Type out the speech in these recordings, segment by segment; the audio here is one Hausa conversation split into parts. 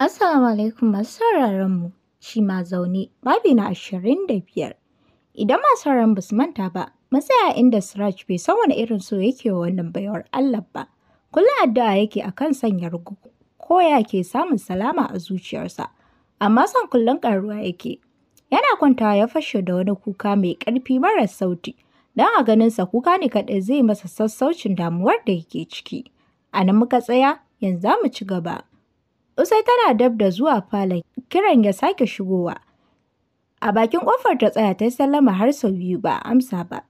Assalamu alaikum masu sauraron mu, shi ma zaune babi na 25. Idan masu sauraron ba su manta ba, mun tsaya inda Siraj bai san wani irin so yake wa wannan baiwar Allah ba. Kullum addu'a yake akan sanya rugu ko ya ke samun salama a zuciyarsa, amma son kullum ƙaruwa yake. Yana kwantawa ya fashe da wani kuka mai ƙarfi marar sauti, don a ganinsa kuka ne kaɗai zai masa sassaucin damuwar da yake ciki. A nan muka tsaya, yanzu za mu ci gaba. Usai tana dab da zuwa falon, kiran ya sake shigowa. A bakin ƙofar ta tsaya ta yi sallama har sau biyu ba a amsa ba.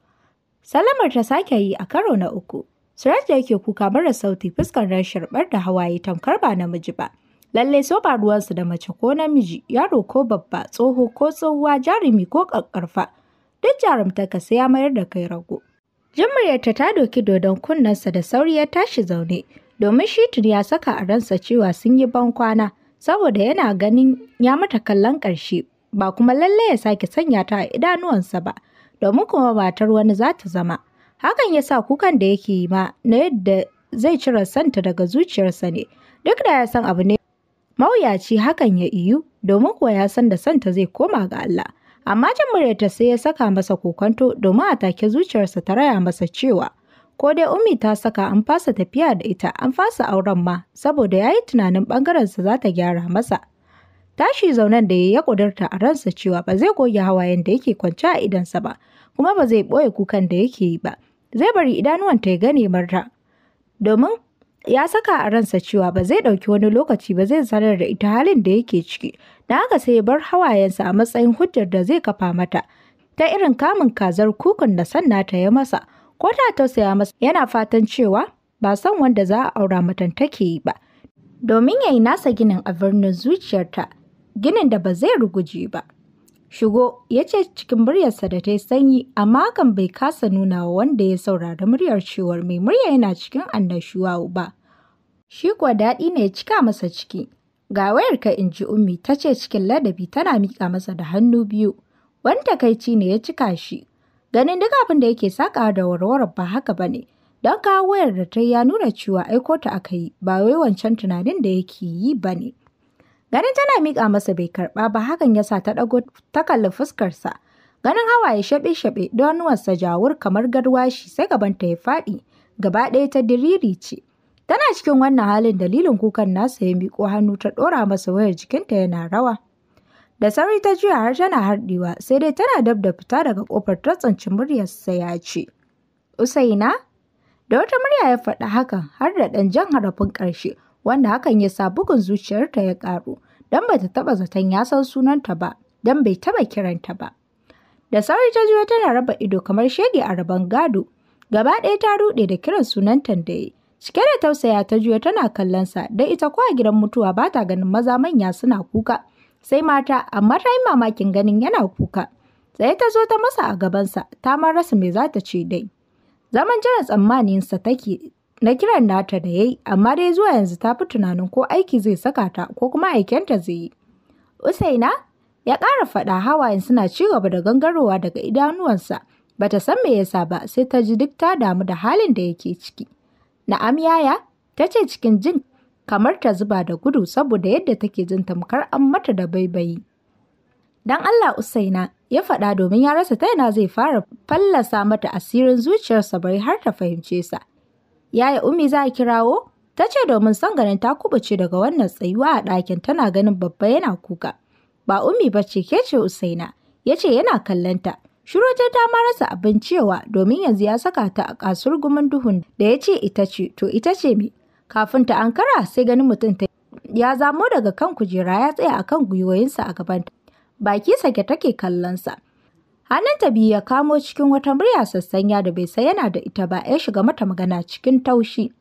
Sallamar ta sake yi a karo na uku. Suraj da yake kuka mara sauti fuskar nan sharɓar da hawaye tamkar ba namiji ba. Lalle so ba ruwansu da mace ko namiji, yaro ko babba, tsoho ko tsohuwa, jarumi ko ƙaƙƙarfa. Duk jarumtarka sai ya mayar da kai rago. Jin muryarta ta doki dodon kunnensa da sauri ya tashi zaune, domin shi tuni ya saka a ransa cewa sun yi bankwana, saboda yana ganin ya mata kallon ƙarshe, ba kuma lalle ya sake sanya ta a idanuwansa ba, domin kuma matar wani za ta zama. Hakan ya sa kukan da yake yi ma na yadda zai cire santa daga zuciyarsa ne, duk da ya san abu ne mawuyaci hakan ya iyu, domin kuwa ya san da santa zai koma ga Allah. Amma jin muryarta sai ya saka masa kokonto domin a take zuciyarsa ta raya masa cewa ko dai Ummi ta saka an fasa tafiya da ita an fasa auren ma saboda ya yi tunanin ɓangarensa za ta gyara masa. Tashi zaunen da ya ƙudurta a ransa cewa ba zai goge hawayen da yake kwance a idonsa ba kuma ba zai ɓoye kukan da yake yi ba. Zai bari idanuwanta ya gane marta. Domin ya saka a ransa cewa ba zai ɗauki wani lokaci ba zai sanar da ita halin da yake ciki, da haka sai ya bar hawayensa a matsayin hujjar da zai kafa mata ta irin kamun kazar kukun da san nata ya masa, ko ta tausaya masa yana fatan cewa ba son wanda za a aura mata take yi ba, domin ya yi nasa ginin a birnin zuciyarta, ginin da ba zai ruguje ba. Shigo, ya ce cikin muryarsa da ta yi sanyi, amma hakan bai kasa nuna wa wanda ya saurari muryar cewar mai murya yana cikin annashuwa ba. Shi kuwa daɗi ne ya cika masa ciki. Ga wayarka in ji Ummi ta ce cikin ladabi tana miƙa masa da hannu biyu. Wani takaici ne ya cika shi. Ganin duk abin da yake sakawa da warwarar ba haka ba ne. Don kawo wayar da ta ya nuna cewa aiko ta aka yi ba wai wancan tunanin da yake yi ba ne. Ganin tana miƙa masa bai karɓa ba hakan ya sa ta ɗago ta kalli fuskarsa. Ganin hawaye shaɓe-shaɓe idanuwansa jawur kamar garwashi sai gabanta ya faɗi gaba ɗaya ta diriri ce. Tana cikin wannan halin dalilin kukan nasa ya miƙo hannu ta ɗora masa wayar jikinta yana rawa. Da sauri ta juya har tana harɗewa sai dai tana dab da fita daga ƙofar ta tsinci muryarsa ya ce, Usaina? Da wata murya ya faɗi hakan har da ɗan jan harafin ƙarshe wanda hakan ya sa bugun zuciyarta ya ƙaru don bata taɓa zaton ya san sunanta ba don bai taɓa kiranta ba. Da sauri ta juyo tana raba ido kamar shege a rabon gado. Gaba ɗaya ta ruɗe da kiran sunanta da ya yi. Cike da tausaya ta juyo tana kallon sa don ita ko a gidan mutuwa ba ta ganin maza manya suna kuka sai mata amma ta yi mamakin ganin yana kuka. Tsaye ta zo ta masa a gabansa ta ma rasa me za ta ce dai. Zaman jiran tsammaninsa take na kiran nata da yayi amma dai zuwa yanzu ta fi tunanin ko aiki zai saka ta ko kuma aikenta zai yi. Usaina ya ƙara faɗa hawayen suna ci gaba da gangarowa daga idanuwansa bata san me yasa ba sai ta ji duk ta damu da halin da yake ciki. Na'am yaya ta ce cikin jin kamar ta zuba da gudu saboda yadda take jin tamkar an mata da baibayi. Dan Allah Usaina ya faɗa domin ya rasa ta ina zai fara fallasa mata asirin zuciyarsa bari har ta fahimce sa. Yaya Ummi za a kirawo? Ta ce domin son ganin ta kubuce daga wannan tsayuwa a ɗakin tana ganin babba yana kuka. Ba Ummi ba ce ke ce Usaina, ya ce yana kallonta. Shiru ta ta ma rasa abin cewa domin yanzu ya saka ta a kasurgumin duhun da ya ce ita ce, to ita ce me? Kafin ta ankara sai ganin mutum ta ya zamo daga kan kujera ya tsaya akan gwiwoyinsa a gabanta. Baki sake take kallonsa. Hannunta biyu ya kamo cikin wata murya sassanya da bai san yana da ita ba ya shiga mata magana cikin taushi.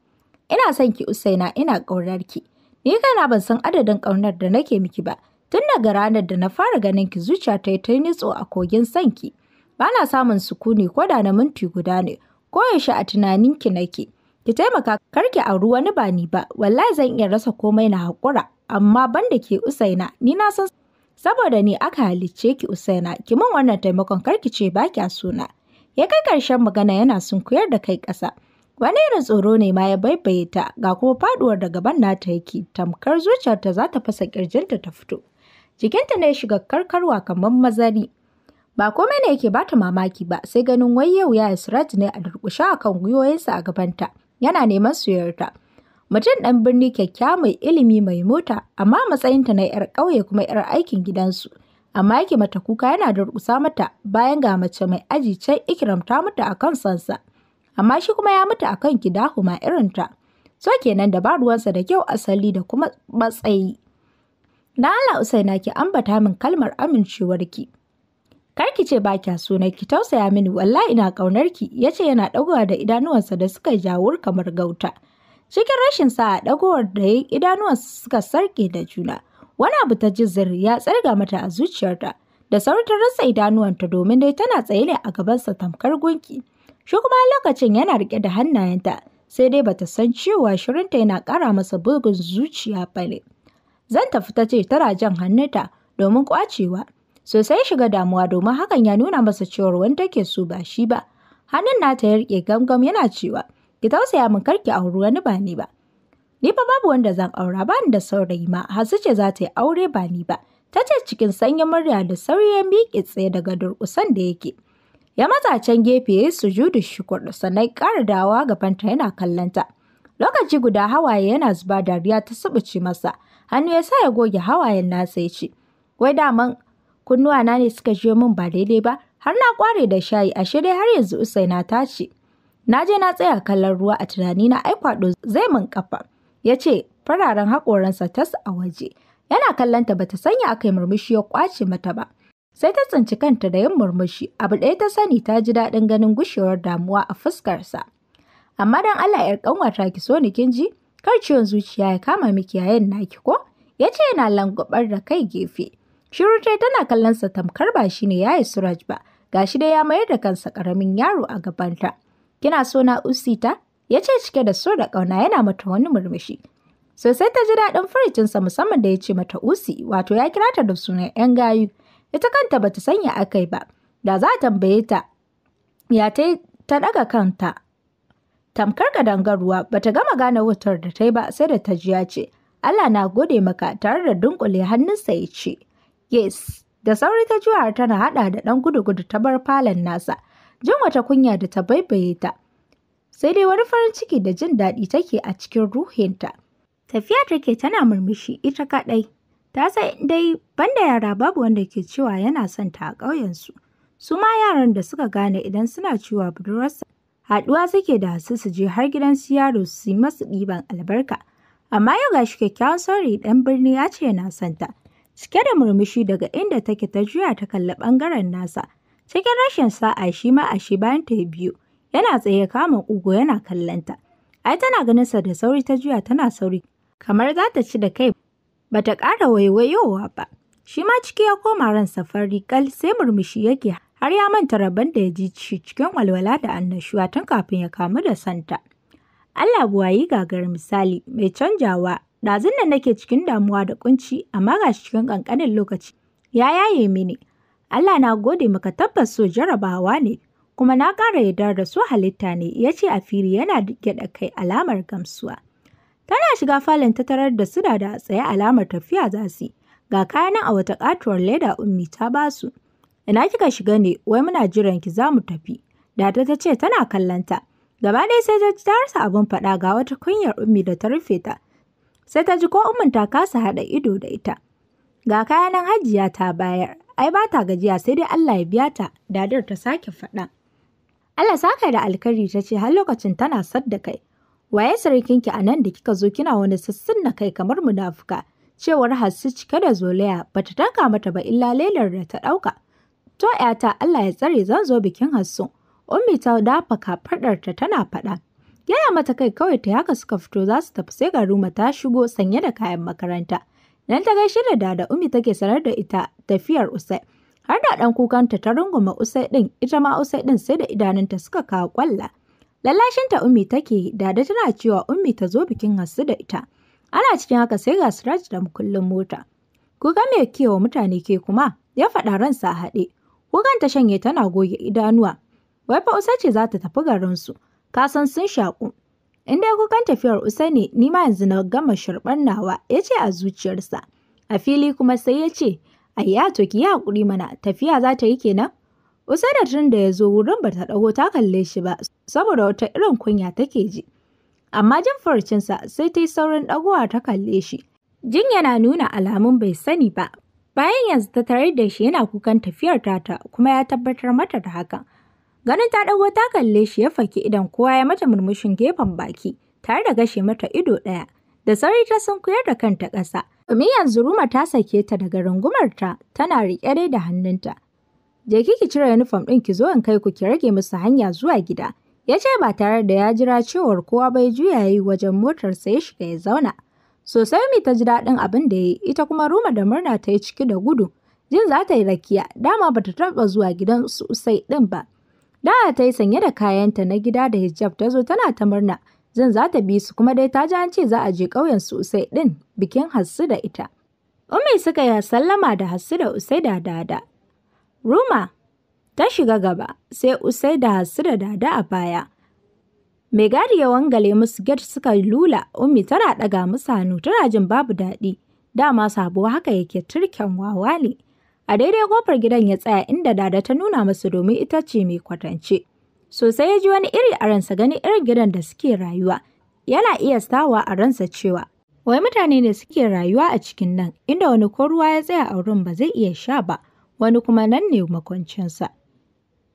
Ina son ki Usaina ina ƙaunar ki. Ni kaina ban san adadin ƙaunar da nake miki ba. Tun daga ranar da na fara ganin ki zuciya ta yi ta nitso a kogin son ki. Ba na samun sukuni ko da na minti guda ne. Ko yaushe a tunanin ki nake. Ki taimaka kar ki auri wani ba ni ba. Wallahi zan iya rasa komai na haƙura. Amma ban da ke Usaina ni na san saboda ni aka halicce ki Usaina ki min wannan taimakon kar ki ce ba kya sona. Ya kai ƙarshen magana yana sunkuyar da kai ƙasa. Wani irin tsoro ne ma ya baibaye ta ga kuma faduwar da gaban nata yake tamkar zuciyarta za ta fasa kirjinta ta fito. Jikinta ne ya shiga karkarwa kamar mazari. Ba komai ne yake bata mamaki ba sai ganin wai yau ya Siraj ne a durƙushe a kan gwiwoyinsa a gabanta yana neman soyayyarta. Mutum ɗan birni kyakkyawa mai ilimi mai mota amma matsayinta na 'yar ƙauye kuma 'yar aikin gidansu. Amma yake mata kuka yana durƙusa mata bayan ga mace mai aji can Ikram ta mutu a kan sansa. Amma shi kuma ya mutu a kan kidahuma irinta. So kenan da ba ruwansa da kyau asali da kuma matsayi. Na Allah Usaina ki ambata min kalmar amincewarki. Kar ki ce ba kya so na ki tausaya mini wallahi ina ƙaunar ki yace yana ɗagowa da idanuwansa da suka jawur kamar gauta. Cikin rashin sa'a ɗagowar da yayi idanuwansa suka sarƙe da juna. Wani abu ta ji zir ya tsarga mata a zuciyarta. Da sauri ta rasa idanuwanta domin dai tana tsaye ne a gabansa tamkar gunki. Shi kuma lokacin yana riƙe da hannayenta sai dai bata san cewa shirinta yana ƙara masa bugun zuciya ba ne. Zan tafi ta ce tana jan hannunta domin ƙwacewa. Sosai shiga damuwa domin hakan ya nuna masa cewar wani take so ba shi ba. Hannun nata ya riƙe gamgam yana cewa ki tausaya min kar ki auri wani ba ni ba. Ni fa babu wanda zan aura ba ni da saurayi ma Hasu ce za ta yi aure ba ni ba. Ta ce cikin sanyin murya da sauri ya miƙe tsaye daga durƙusan da yake. Ya matsa can gefe ya yi sujudu shukur sannan ƙara dawowa gabanta yana kallonta. Lokaci guda hawaye yana zuba dariya ta subuce masa. Hannu ya sa ya goge hawayen nasa ya ce, wai daman kunnuwana ne suka jiyo min ba daidai ba har na kware da shayi ashe dai har yanzu Usaina ta ce. Na je na tsaya kallon ruwa a tunanina ai kwaɗo zai min kafa. Ya ce fararen haƙoransa tas a waje. Yana kallonta bata sanya aka yi murmushi ya ƙwace mata ba. Sai ta tsinci kanta da yin murmushi abu ɗaya ta sani ta ji daɗin ganin gushewar damuwa a fuskarsa. Amma don Allah ‘yar ƙanwata ki so ni kin ji? Kar ciwon zuciya ya kama miki yayin naki ko? Ya ce yana langwabar da kai gefe. Shiru tai tana kallon sa tamkar ba shi ne yayi Suraj ba. Gashi dai ya mayar da kansa ƙaramin yaro a gabanta. Kina so na Usita? Ya ce cike da so da ƙauna yana mata wani murmushi. Sosai ta ji daɗin furicinsa musamman da ya ce mata Usi wato ya kira ta da sunan 'yan gayu. Ita kanta bata sanya akai ba. Da za a tambaye ta ya ta ta ɗaga kanta. Tamkar kadangarwa bata gama gane wutar da ta yi ba sai da ta ji ya ce Allah na gode maka tare da dunkule hannunsa ya ce yes. Da sauri ta juya tana haɗa da ɗan gudu-gudu ta bar falon nasa. Jin wata kunya da ta baibaye ta. Sai dai wani farin ciki da jin daɗi take a cikin ruhinta. Tafiya take tana murmushi ita kaɗai. Ta san dai banda yara babu wanda ke cewa yana son ta a ƙauyensu. Su ma yaran da suka gane idan suna cewa budurwarsa haɗuwa suke da su su je har gidan su yaro su yi masu ɗiban albarka. Amma yau gashi kyakkyawan saurayi ɗan birni ya ce yana son ta. Cike da murmushi daga inda take ta juya ta kalli ɓangaren nasa. Cikin rashin sa'a shi ma ashe bayan ta biyu. Yana tsaye kama ƙugu yana kallon ta. Ai tana ganin sa da sauri ta juya tana sauri kamar za ta ci da kai bata ƙara waiwayowa ba. Shi ma ciki ya koma ransa fari kal sai murmushi yake har ya manta rabon da ya ji shi cikin walwala da annashuwa tun kafin ya kamu da santa. Allah buwayi gagar misali mai canjawa ɗazun nan nake cikin damuwa da kunci amma gashi cikin ƙanƙanin lokaci ya yaye mini. Allah na gode maka tabbas so jarabawa ne kuma na ƙara yarda da su halitta ne ya ce a fili yana gyaɗa kai alamar gamsuwa. Tana shiga falon ta tarar da su da a tsaye alamar tafiya za su yi. Ga kayan a wata katuwar leda ummi ta ba su. Ina kika shiga ne wai muna jiran ki za mu tafi. Dada ta ce tana kallon ta. Gaba ɗaya sai ta ji ta rasa abin faɗa ga wata kunyar ummi da ta rufe ta. Sai ta ji ko ummin ta kasa haɗa ido da ita. Ga kayan nan Hajiya ta bayar. Ai ba ta gajiya sai dai Allah ya biya ta. Dadar ta sake faɗa. Allah saka da alkhairi ta ce har lokacin tana sadda kai. Waye sarkinki a nan da kika zo kina wani sassunna kai kamar munafuka. Cewar Hassu cike da zolaya bata tanka mata ba illa lelar da ta ɗauka. To ‘yata Allah ya tsare zan zo bikin Hassu. Ummi ta dafa kafaɗarta tana faɗa. Yana mata kai kawai ta haka suka fito za su tafi sai ga Ruma ta shigo sanye da kayan makaranta. Nan ta gaishe da Dada Ummi take sanar da ita tafiyar Usai. Har da ɗan kukanta ta runguma Usai ɗin ita ma Usai ɗin sai da idanunta suka kawo ƙwalla. Lallashinta Ummi take Dada tana cewa Ummi ta zo bikin Hassu da ita. Ana cikin haka sai ga Siraj da mukullin mota. Kuka me kewa mutane ke kuma ya faɗa ransa a haɗe. Kukan ta shanye tana goge idanuwa. Wai fa Usai ce za ta tafi garinsu. Ka san sun shaƙu. In dai kukan tafiyar Usai ne, ni ma yanzu na gama sharɓar nawa, ya ce a zuciyarsa. A fili kuma sai ya ce, Ayya to ki yi haƙuri mana, tafiya za ta yi kenan? Usaida tun da ya zo wurin ba ta ɗago ta kalle shi ba, saboda wata irin kunya take ji. Amma jin furucinsa sai ta yi saurin ɗagowa ta kalle shi. Jin yana nuna alamun bai sani ba. Bayan yanzu ta tarar da shi yana kukan tafiyar tata kuma ya tabbatar mata da hakan. Ganin ta ɗago ta kalle shi ya faki idon kowa ya mata murmushin gefen baki tare da gashe mata ido ɗaya. Da sauri ta sunkuyar da kanta ƙasa. Domin yanzu Ruma ta sake ta daga rungumarta tana riƙe dai da hannunta. Je ki ki cire yunifom ɗin ki zo in kai ku ki rage musu hanya zuwa gida. Ya ce ba tare da ya jira cewar kowa bai juya ya yi wajen motarsa ya shiga ya zauna. Sosai mi ta ji daɗin abin da ya yi, ita kuma Ruma da murna ta yi ciki da gudu. Jin za ta yi rakiya, dama ba ta taɓa zuwa gidan su Usai ɗin ba. Da ta yi sanye da kayanta na gida da hijab ta zo tana ta murna. Jin za ta bi su kuma dai ta ji an ce za a je ƙauyen su Usai ɗin bikin Hassu da ita. Ummi suka yi sallama da Hassu da Usai da Dada. Ruma ta shiga gaba, sai Usai da Hassu da Dada a baya. Mai gadi ya wangale musu gate suka lula, Ummi tana ɗaga musu hannu tana jin babu daɗi. Dama sabo haka yake turken wawa ne. A daidai kofar gidan ya tsaya inda Dada ta nuna masa domin ita ce mai kwatance. Sosai ya ji wani iri a ransa ganin irin gidan da suke rayuwa. Yana iya sawa a ransa cewa, wai mutane ne suke rayuwa a cikin nan, inda wani ko ruwa ya tsaya a wurin ba zai iya sha ba, wani kuma nan ne makwancinsa.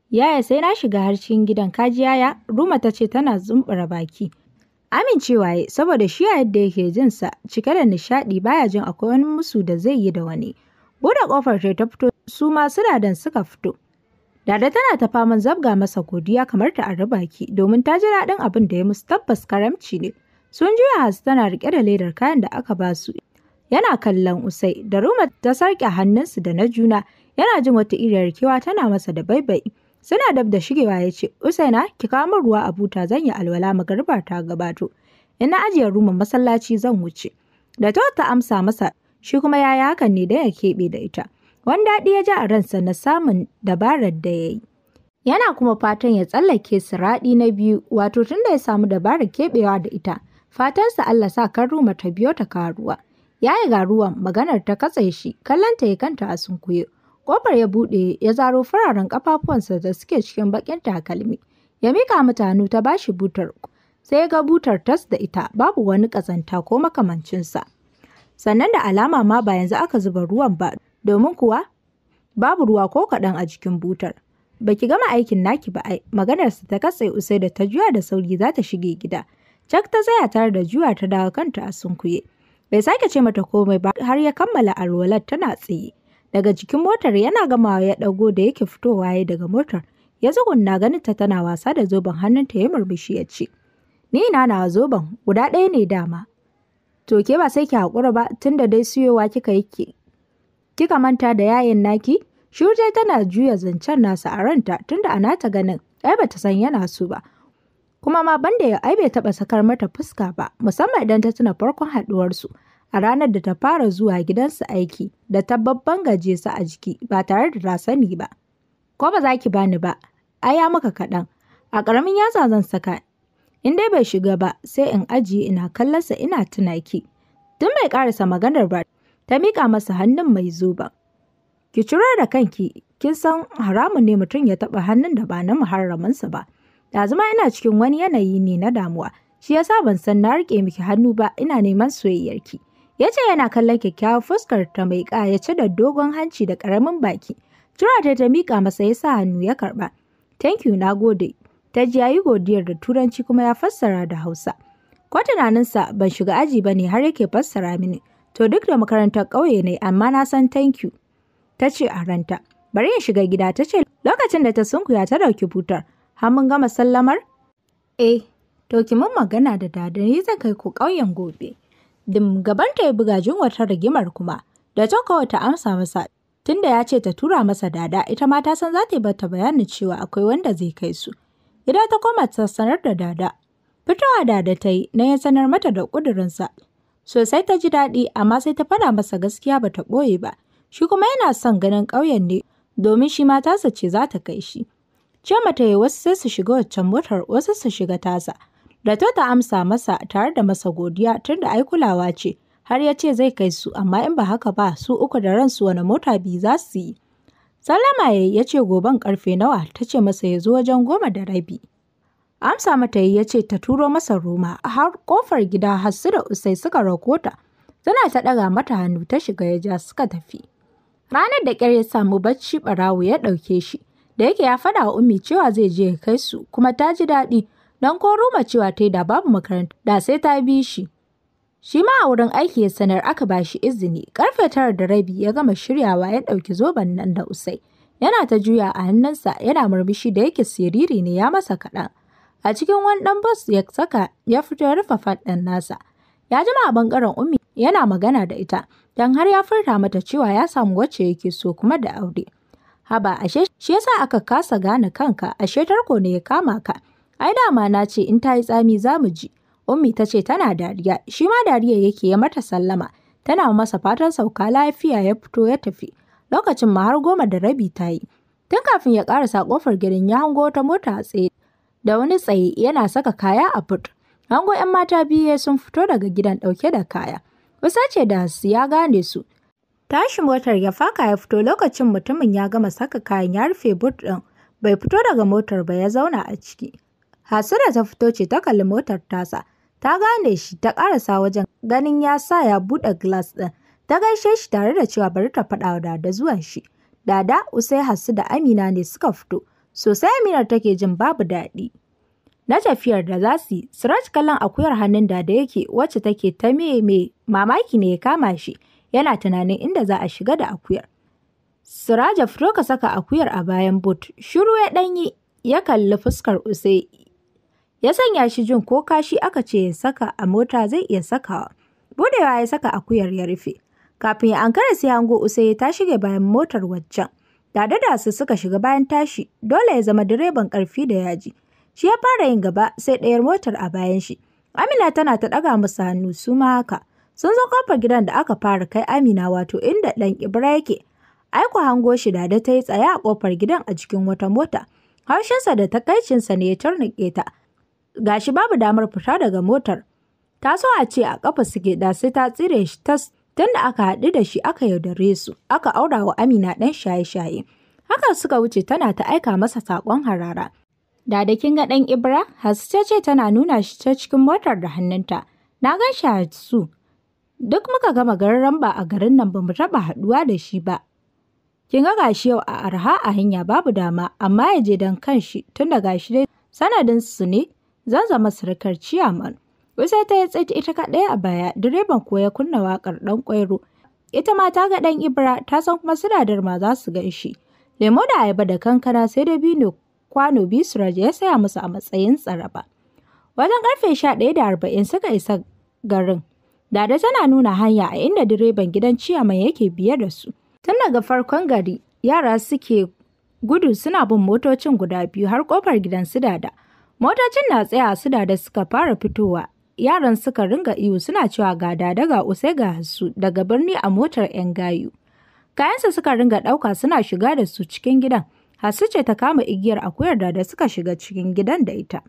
Yaya sai na shiga har cikin gidan kaji yaya, Ruma ta ce tana zumbura baki. Amincewa ya saboda shi a yadda yake jin sa cike da nishaɗi baya jin akwai wani musu da zai yi da wani. Buɗe ƙofar ta fito su ma suna suka fito. Dada tana ta faman zabga masa godiya kamar ta ari baki domin ta ji daɗin abin da ya musu tabbas karamci ne. Sun juya Hasu tana riƙe da ledar kayan da aka ba su. Yana kallon Usai da Ruma ta sarƙe hannunsu da na juna yana jin wata iriyar kewa tana masa da baibai. Suna dab da shigewa ya ce, Usaina, ki kawo min ruwa a buta zan yi alwala magariba ta gabato. In na ajiye Ruma masallaci zan wuce. Da ta ta amsa masa shi kuma ya yi hakan ne da ya keɓe da ita. Wani daɗi ya ji a ransa na samun dabarar da ya yi. Yana kuma fatan ya tsallake siraɗi na biyu, wato tun da ya samu dabarar keɓewa da ita, fatansa Allah sa kan Ruma ta biyo ta karuwa. Ya yi ga ruwan maganar ta katse shi, kallonta ya kanta a sunkuye. Ƙofar ya buɗe ya zaro fararen ƙafafuwansa da suke cikin baƙin takalmi. Ya miƙa mata hannu ta bashi butar. Sai ya ga butar tas da ita babu wani ƙazanta ko makamancinsa. Sannan da alama ma ba yanzu aka zuba ruwan ba domin kuwa babu ruwa ko kaɗan a jikin butar. Baki gama aikin naki ba ai, maganarsa ta katse Usai da ta juya da sauri za ta shige gida. Cak ta tsaya tare da juya ta dawo kanta a sunkuye. Bai sake ce mata komai ba har ya kammala alwalar tana tsaye. Daga jikin motar yana gamawa ya ɗago da yake fitowa ya daga motar. Ya tsugunna ganin ta tana wasa da zoben hannunta ya murmushi ya ce, Ni ina nawa zoben guda ɗaya ne dama. To ke ba sai ki haƙura ba tunda dai siyowa kika yi kika manta da yayin naki? Shiru tana juya zancen nasa a ranta tunda a nata ganin ai bata san yana so ba. Kuma ma banda ya ai bai taɓa sakar mata fuska ba musamman idan ta tuna farkon haɗuwarsu a ranar da ta fara zuwa gidansu aiki da ta babban gaje su a jiki ba tare da ta sani ba. Ko ba za ki bani ba, ai ya maka kaɗan. A ƙaramin yatsa zan saka. In dai bai shiga ba sai in ajiye ina kallonsa ina tuna ki. Tun bai ƙarasa maganar ba ta miƙa masa hannun mai zoben. Ki ciro da kanki, kin san haramun ne mutum ya taɓa hannun da ba na muharraminsa ba. Ɗazu ma ina cikin wani yanayi ne na damuwa, shi yasa ban san na riƙe miki hannu ba ina neman soyayyarki. Ya ce yana kallon kyakkyawar fuskar ta mai ƙayace da dogon hanci da ƙaramin baki. Tura ta ta miƙa masa ya sa hannu ya karɓa. Thank you na gode. Ta ji ya yi godiyar da Turanci kuma ya fassara da Hausa. Ko tunaninsa ban shiga aji ba ne har yake fassara mini. To duk da makarantar ƙauye ne amma na san thank you. Ta ce a ranta. Bari in shiga gida ta ce lokacin da ta sunkuya ta ɗauki butar. Har mun gama sallamar? Eh, to ki mun magana da dada ni zan kai ku ƙauyen gobe. Dim gabanta ya buga jin wata rigimar kuma. Da ta kawai ta amsa masa tunda ya ce ta tura masa dada ita ma ta san za ta yi bata bayanin cewa akwai wanda zai kai su. Gida ta koma ta sanar da dada. Fitowa dada ta yi na ya sanar mata da ƙudurinsa. Sosai ta ji daɗi amma sai ta faɗa masa gaskiya bata ɓoye ba. Shi kuma yana son ganin ƙauyen ne domin shi ma tasa ce za ta kai shi. Ce mata ya wasu sai su shiga waccan motar wasu su shiga tasa. Da to ta amsa masa tare da masa godiya tunda ai kulawa ce. Har ya ce zai kai su amma in ba haka ba su uku da ransu wani mota biyu za su yi. Sallama ya ce goben karfe nawa ta ce masa ya zo wajen 10:30. Amsa mata ya ce ta turo masa Roma har kofar gida Hassu da Usai suka rako ta. Tana ta ɗaga mata hannu ta shiga ya ja suka tafi. Ranar da ƙyar ya samu bacci ɓarawo ya ɗauke shi. Da yake ya faɗa wa Ummi cewa zai je ya kai su kuma ta ji daɗi don ko Ruma cewa ta yi da babu makaranta da sai ta bi shi. Shi ma a wurin aiki ya sanar aka ba shi izini. Karfe 9:30 ya gama shiryawa ya ɗauki zoben nan da Usai. Yana ta juya a hannunsa yana murmushi da yake siriri ne ya masa kaɗan. A cikin wani ɗan bus ya saka ya fito ya rufe fat ɗin nasa. Ya jima a ɓangaren Ummi yana magana da ita don har ya furta mata cewa ya samu wacce yake so kuma da aure. Haba ashe shi yasa aka kasa gane kanka ashe tarko ne ya kama ka. Ai dama na ce in ta yi tsami za mu ji. Ummi ta ce tana dariya, shi ma dariya yake ya mata sallama, tana masa fatan sauka lafiya ya fito ya tafi. Lokacin ma har 10:30 ta yi. Tun kafin ya ƙarasa ƙofar gidan ya hango wata mota a tsaye da wani tsaye yana saka kaya a but. Hango 'yan mata biyu sun fito daga gidan ɗauke da kaya. Kusa ce da su ya gane su. Tashi motar ya faka ya fito lokacin mutumin ya gama saka kayan ya rufe but ɗin. Bai fito daga motar ba ya zauna a ciki. Hasira ta fito ce ta kalli motar tasa. Ta gane shi ta ƙarasa wajen ganin ya sa ya buɗe glass ɗin. Ta gaishe shi tare da cewa bari ta faɗa wa Dada zuwan shi. Dada, Usai, Hassu da Amina ne suka fito. Sosai Aminar take jin babu daɗi. Na tafiyar da za su yi, Siraj kallon akuyar hannun Dada yake wacce take ta me mamaki ne ya kama shi. Yana tunanin inda za a shiga da akuyar. Siraja fito ka saka akuyar a bayan boot. Shiru ya ɗanyi ya kalli fuskar Usai ya sanya shi jin ko kashi aka ce ya saka a mota zai iya sakawa. Budewa ya saka akuyar ya rufe. Kafin ya ankara sai hango Usai ta shige bayan motar waccan. Dada da su suka shiga bayan tashi, dole ya zama direban karfi da yaji. Shi ya fara yin gaba sai ɗayar motar a bayan shi. Amina tana ta ɗaga musu hannu su ma haka. Sun zo kofar gidan da aka fara kai Amina wato inda ɗan Ibra yake. Aiko hango shi Dada ta yi tsaye a kofar gidan a cikin wata mota. Haushinsa da takaicinsa ne ya turnuƙe ta. Gashi babu damar fita daga motar. Ta so a ce a ƙafa suke da sai ta tsire shi tas tunda aka haɗu da shi aka yaudare su aka aura wa Amina ɗan shaye-shaye. Haka suka wuce tana ta aika masa saƙon harara. Da da kin ga ɗan Ibra, Hasu ta ce tana nuna shi ta cikin motar da hannunta. Na gan shi Hasu. Duk muka gama garin ba a garin nan ba mu taɓa haɗuwa da shi ba. Kin ga gashi yau a arha a hanya babu dama amma ya je don kanshi tunda gashi dai sanadin su ne zan zama surukar ciyaman. Usai ta yi tsit ita kaɗai a baya, direban kuwa ya kunna waƙar ɗan ƙwairo. Ita ma ta ga ɗan Ibra, ta san kuma suna ma za su gan shi. Lemo da ayaba da kankana sai dabino kwano biyu Suraj ya saya musu a matsayin tsaraba. Wajen karfe 11:40 suka isa garin. Dada tana nuna hanya a inda direban gidan ciyaman yake biye da su. Tun daga farkon gari, yara suke gudu suna bin motocin guda biyu har kofar gidan su Dada. Motocin na tsaya su Dada suka fara fitowa. Yaran suka ringa iyo suna cewa ga Dada ga Usai ga Hassu daga birni a motar 'yan gayu. Kayansa suka ringa ɗauka suna shiga da su cikin gidan. Hassu ce ta kama igiyar akuyar Dada suka shiga cikin gidan da ita.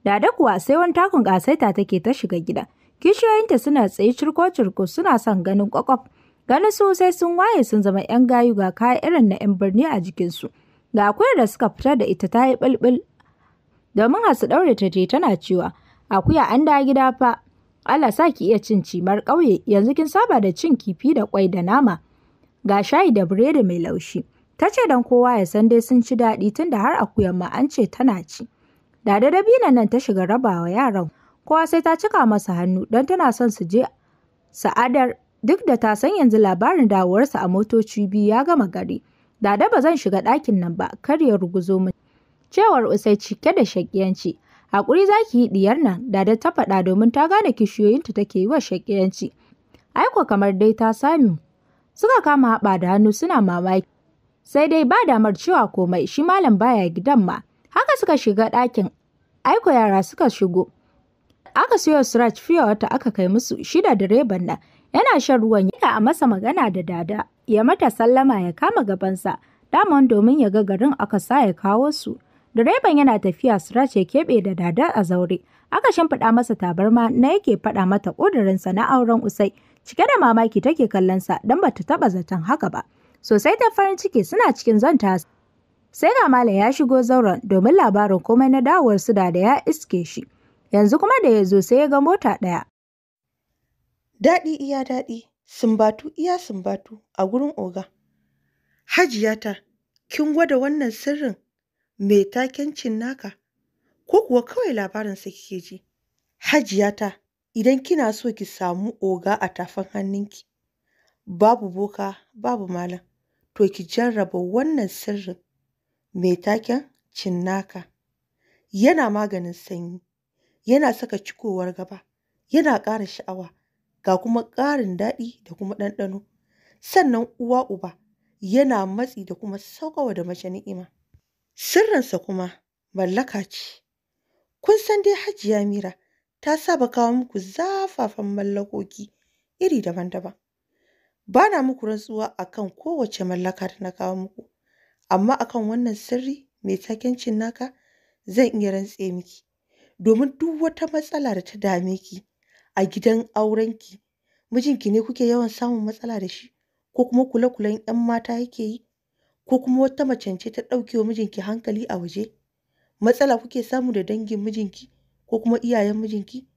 Dada kuwa sai wani takun ƙasaita take ta shiga gidan. Kishiyoyinta suna tsaye cirko-cirko suna son ganin ƙwaƙwaf. Ganin su sai sun waye sun zama 'yan gayu ga kaya irin na 'yan birni a jikinsu. Ga akuyar da suka fitar da ita ta yi ɓulɓul. Domin Hassu ɗaure ta je tana cewa akuya an da gida fa. Allah sa ki iya cin cimar ƙauye yanzu kin saba da cin kifi da ƙwai da nama. Ga shayi da biredi mai laushi. Ta ce don kowa ya san dai sun ci daɗi tunda har akuyar ma an ce tana ci. Dada dabino nan ta shiga rabawa yaran. Kowa sai ta cika masa hannu don tana son su je sa'adar duk da ta san yanzu labarin dawowarsa a motoci biyu ya gama gari. Dada ba zan shiga ɗakin nan ba kar ya ruguzo min. Cewar Usai cike da shaƙiyanci. Haƙuri za ki yi ɗiyar nan, Dada ta faɗa domin ta gane kishiyoyinta take yi wa shaƙiyanci. Aiko kamar dai ta sami. Suka kama haɓa da hannu suna mamaki. Sai dai ba damar cewa komai shi malam baya gidan ma. Haka suka shiga ɗakin. Aiko yara suka shigo. Aka siyo Siraj fiye wata aka kai musu shi da direban nan. Yana shan ruwan yana a masa magana da Dada. Ya mata sallama ya kama gabansa. Daman domin ya ga garin aka sa ya kawo su. Direban yana tafiya Siraj ya keɓe da Dada a zaure. Aka shimfiɗa masa tabarma na yake faɗa mata ƙudurinsa na auren Usai. Cike da mamaki take kallonsa don bata taɓa zaton haka ba. Sosai ta farin ciki suna cikin zanta. Sai ga Malam ya shigo zauren domin labarin komai na dawowar su da ya iske shi. Yanzu kuma da ya zo sai ya ga mota ɗaya. Daɗi iya daɗi, sumbatu iya sumbatu a gurin oga. Hajiyata, kin gwada wannan sirrin mai taken cinnaka ko kuwa kawai labarinsa kike ji? Hajiyata, idan kina so ki samu oga a tafin hannunki, babu boka babu malam, to ki jarraba wannan sirrin mai taken cinnaka. Yana maganin sanyi, yana saka cikowar gaba, yana ƙara sha'awa, ga kuma ƙarin daɗi da kuma ɗanɗano. Sannan uwa uba yana matsi da kuma sauƙawa da mace ni'ima. Sirrinsa kuma mallaka ce. Kun san dai Hajiya Mira ta saba kawo muku zafafan mallakoki iri daban-daban. Ba na muku rantsuwa akan kowace mallaka da na kawo muku, amma akan wannan sirri mai taken cinnaka zan iya rantse miki. Domin duk wata matsala da ta dame ki a gidan aurenki, mijinki ne kuke yawan samun matsala da shi, ko kuma kule-kulen 'yan mata yake yi, ko kuma wata macen ce ta ɗauke wa mijinki hankali a waje, matsala kuke samu da dangin mijinki ko kuma iyayen mijinki,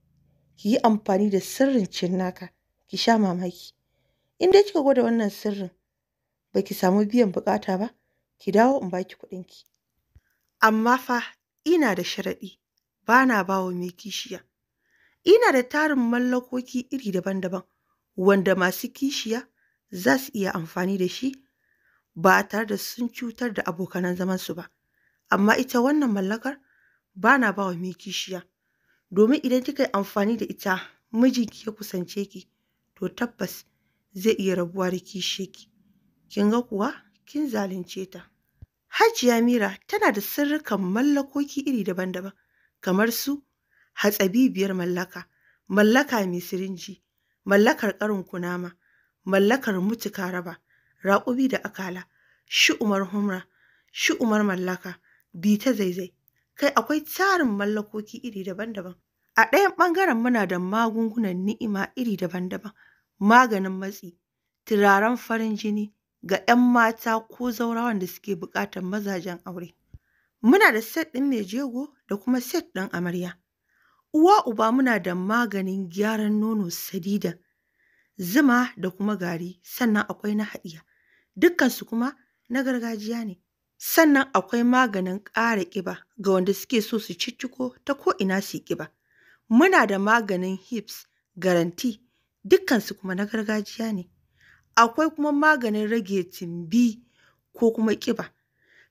ki yi amfani da sirrin cinnaka ki sha mamaki. In dai kika gwada wannan sirrin ba ki samu biyan buƙata ba, ki dawo in baki kuɗinki. Amma fa ina da sharaɗi, ba na ba wa mai kishiya. Ina da tarin mallakoki iri daban-daban wanda masu kishiya za su iya amfani da shi ba tare da sun cutar da abokanan zamansu ba. Amma ita wannan mallakar ba na ba wa mai kishiya. Domin idan kika yi amfani da ita mijinki ya kusance ki, to tabbas zai iya rabuwa da kishiyarki. Kin ga kuwa kin zalunce ta. Hajiya Mira tana da sirrikan mallakoki iri daban-daban kamar su hatsabibiyar mallaka, mallaka mai sirinji, mallakar ƙarin kunama, mallakar mutuka raba, raƙumi da akala, shu'umar humra, shu'umar mallaka, bi ta zaizai. Kai akwai tarin mallakoki iri daban-daban. A ɗayan ɓangaren muna da magungunan ni'ima iri daban-daban, maganin matsi, turaren farin jini ga 'yan mata ko zaurawan da suke buƙatar mazajen aure. Muna da set ɗin mai jego da kuma set ɗin amarya. Uwa uba muna da maganin gyaran nono sadida, zuma da kuma gari, sannan akwai na haɗiya. Dukkansu kuma na gargajiya ne. Sannan akwai maganin ƙara ƙiba ga wanda suke so su cicciko ta ko'ina su yi ƙiba. Muna da maganin hips garanti, dukkansu kuma na gargajiya ne. Akwai kuma maganin rage tumbi ko kuma ƙiba.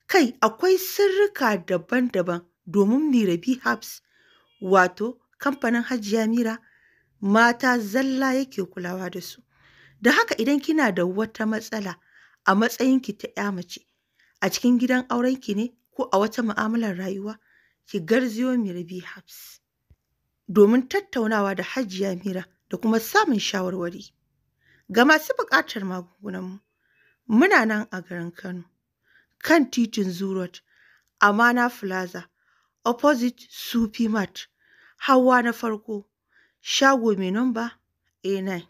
Kai akwai sirrika daban-daban domin Mirabi Herbs wato kamfanin Hajiya Mira mata zalla yake kulawa da su. Da haka idan kina da wata matsala a matsayinki ta 'ya mace a cikin gidan aurenki ne ko a wata mu'amalar rayuwa, ki garzayo Mirabi Herbs domin tattaunawa da Hajiya Mira da kuma samun shawarwari. Ga masu buƙatar magungunanmu, muna nan a garin Kano, kan titin Zoo Road, Amana Plaza, opposite Sufi Mart, hawa na farko, shago mai namba A9.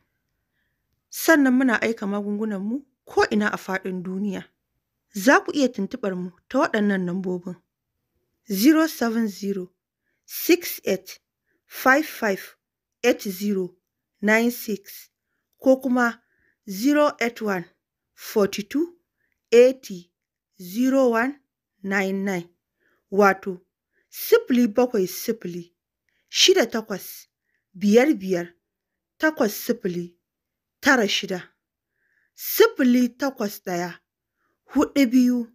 Sannan muna aika magungunanmu ko'ina a faɗin duniya. Za ku iya tuntuɓar mu ta waɗannan lambobin: 070 68 55 80 96 ko kuma 081 42 80 0199 wato 070 68 55 80 96 081 42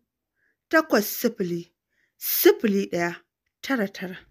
80 01 99.